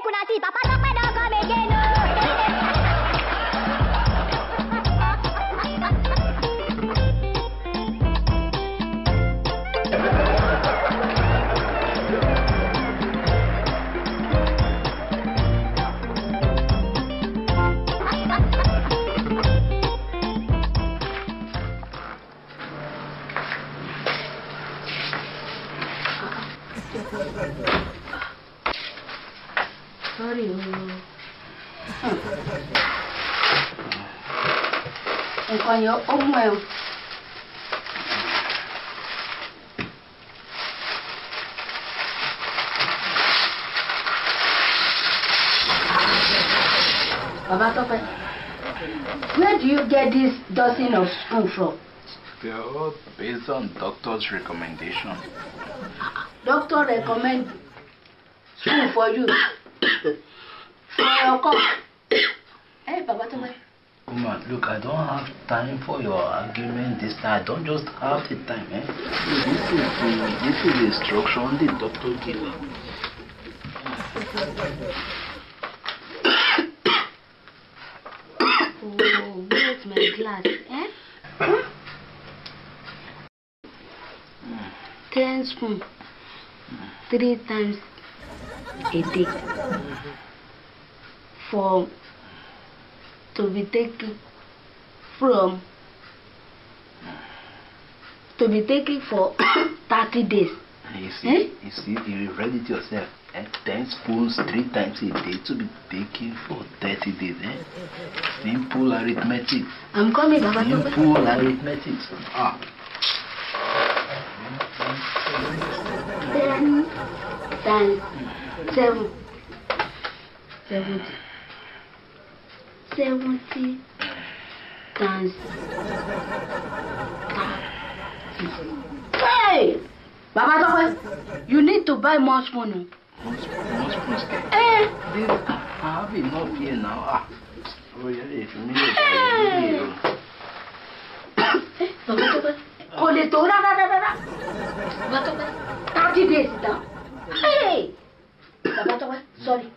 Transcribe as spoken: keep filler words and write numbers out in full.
Una see, Papa Tope don come again o. Sorry o. Nǹkan yẹn ó mú ẹ o. Baba Tope, where do you get this dozen of spoon from? They are all based on doctor's recommendation. Doctor recommend spoon for you, for your cup. Hey, Baba Tope. Woman, look, I don't have time for your argument this time. I don't just have the time, eh? This is the, this is the instruction the doctor gave her. Oh, where's my glass? Eh? Ten spoon three times a day for to be taken from to be taken for thirty days. You see, eh? You see, you read it yourself. Eh? Ten spoons three times a day to be taken for thirty days. Eh? Simple arithmetic. I'm coming, Baba. Simple arithmetic. Ah. Ten times seven. Seventy. Seventy times thirty. Hey! Baba Tope, you need to buy more spoon o. Most, most most get. Eh! This, I have enough here now. Ah. Oh yeah, if you mean it, I will. Eh, Baba Tope, kò lè tó rárá, rárá, rárá. Baba Tope, thirty days now. Hey! Baba Tope, sorry.